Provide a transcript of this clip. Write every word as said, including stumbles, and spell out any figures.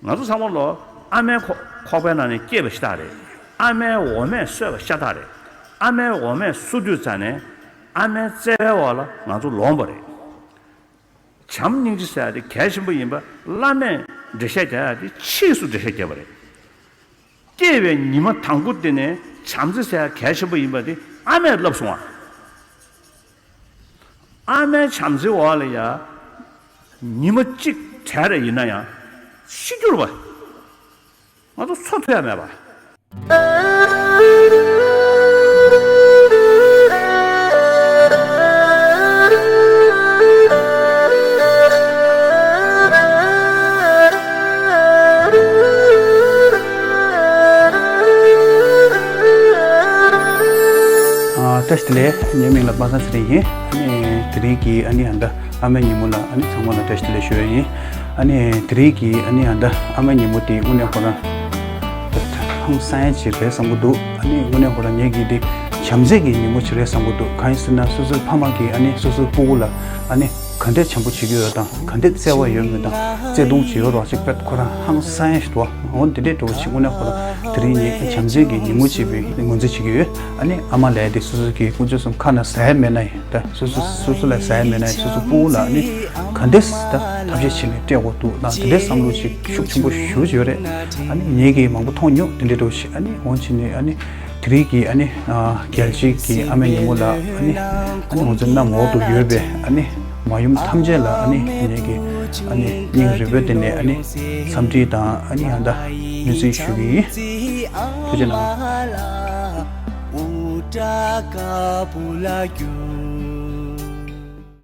ང་ཚོ་ཚང་མ་ལོ་ཨ་མའི་ཁོག་ཁོག་པའི་ནང་ནས་སྐྱེས་པ་ཤ་སྟག་རེད། ཨ་མའི་འོ་མས་གསོས་པ་ཤ་སྟག་རེད། ཨ་མའི་འོ་མས་གསོ་དུས་ཙ་ནས་ཨ་མའི་བརྩེ་བའི་འོག་ལ་ང་ཚོ་ལོངས་པ་རེད། བྱམས་སྙིང་རྗེ་ཟེར་ཡ་དེ་གལ་ཆེན་པོ་ཡིན་པ་བླ་མས་འགྲེལ་བཤད་རྒྱག་ཡ་དེ་ཕྱིས་སུ་འགྲེལ་བཤད་བརྒྱབ་པ་རེད། སྐྱེས་པའི་ཉི་མ་དང་པོ་དེ་ནས་བྱམས་བརྩེ་ཟེར་ཡ་གལ་ཆེན་པོ་ཡིན་པ་དེ་ཨ་མས་བསླབས་སོང་བ། ཨ་མའི་བྱམས་བརྩེའི་འོག་ལ་ཡ། ཉི་མ་གཅིག་བྲལ་རེ་ཡིན་ན་ཡང་ཤི་འགྱུར་བ། ང་ཚོ་འཚོ་ཐུབ་ཡ་མེད་པ། ཨ། བཀྲ་ཤིས་བདེ་ལེགས། ངའི་མིང་ལ་པ་སངས་ཚེ་རིང་ཡིན། ཨ་ནི་དེ་རིང་གི་ཨ་ནི་ཨ་མདའ་ཨ་མའི་ཉིན་མོ་ལ་ཨ་ནི་ཚང་མ་ལ་བཀྲ་ཤིས་བདེ་ལེགས་ཞུ་ཡ་ཡིན། ཨ་ནི་དེ་རིང་གི་ཨ་ནི་ཨ་མདའ་ཨ་མའི་ཉིན་མོ་དེ་དངོས་གནས་ཁོ་རང་ཧང་སང་ཡ་ཅིག་རེད་བསམ་གྱི་འདུག་ཨ་ནི་དངོས་གནས་ཁོ་རང་ངེད་ཀྱི་དེ་བྱམས་བརྩེ་གི་ཉིན་མོ་ཅིག་རེད་བསམ་གྱི་འདུག་གང་ཡིན་ཟེར་ན་སོ་སོའི་ཕ་མ་གིས་ཨ་ནི་སོ་སོའི་སྤུ་གུ་ལ་ཨ་ནི་ག་འདྲས་བྱམས་པོ་བྱེད་ཀྱི་ཡོད་དང་ག་འདྲས་བརྩེ་བ་ཡོད་མེད་དང་བརྩེ་དུང་ཅིག་ཡོད་རོགས་ཅིག་དཔེ་ཁོ་རང་ཧང་སང་ཡ་ཞིག་འདུག་འོ་འདི་འདྲས་འགྲོ་བ་ཞིག་དངོས་གནས་ཁོ་རང་དེ་རིང་ངེད་བྱམས་བརྩེ་གི་ཉིན་མོ་ཅིག་བའི་ངོས་འཛིན་བྱེད་ཀྱི་ཡོད། ཨ་ནི་ཨ་མ་ལས་དེ་སོ་སོ་གི་ཀུན་སྤྱོད་གསུམ་ཁ་ན་ཟ་ཡ་མེད་ན་ཡང་ད་སོ་སོ་སོ་སོ་ལ་ཟ་ཡ་མེད་ན་ཡང་སོ་སོ་སྤུ་གུ་ལ་ཨ་ནི་ག་འདྲས་ད་ཐབས་ཤེས་བྱས་ནས་སྤྲད་དགོས་འདུག་ན་དེ་འདྲས་བསམ་བློ་ཅིག་ཤུགས་ཆེན་པོ་ཞེ་པོ་ཅིག་ཡོད་རེད། ཨ་ནི་ངེད་ཀྱིས་མང་པོ་མཐོང་མྱོང་། དེ་འདྲས་འགྲོ་བ་ཞིག་ཨ་ནི་འོང་ཕྱིན་ནས་ཨ་ནི་དེ་རིང་གི་ཨ་ནི་རྒྱལ་སྤྱིའི་གི་ཨ་མའི་ཉིན་མོ་ལ་ཨ་ནི་ཨ་ནི་ང་ཚོ་གནམ་འོག་ཏུ་ཡོད་པའི་ཨ་ནི་མ་ཡུམ་ཐམས་ཅད་ལ་ཨ་ནི་ངེད་ཀྱིས་ཨ་ནི་སྙིང་རུས་པའི་སྟེང་ནས་ཨ་ནི་འཚམས་འདྲི་དང་ཨ་ནི་ཨ་མདའ་སྨོན་ཚིག་ཞུ་གི་ཡིན། ཐུགས་རྗེ་གནང་།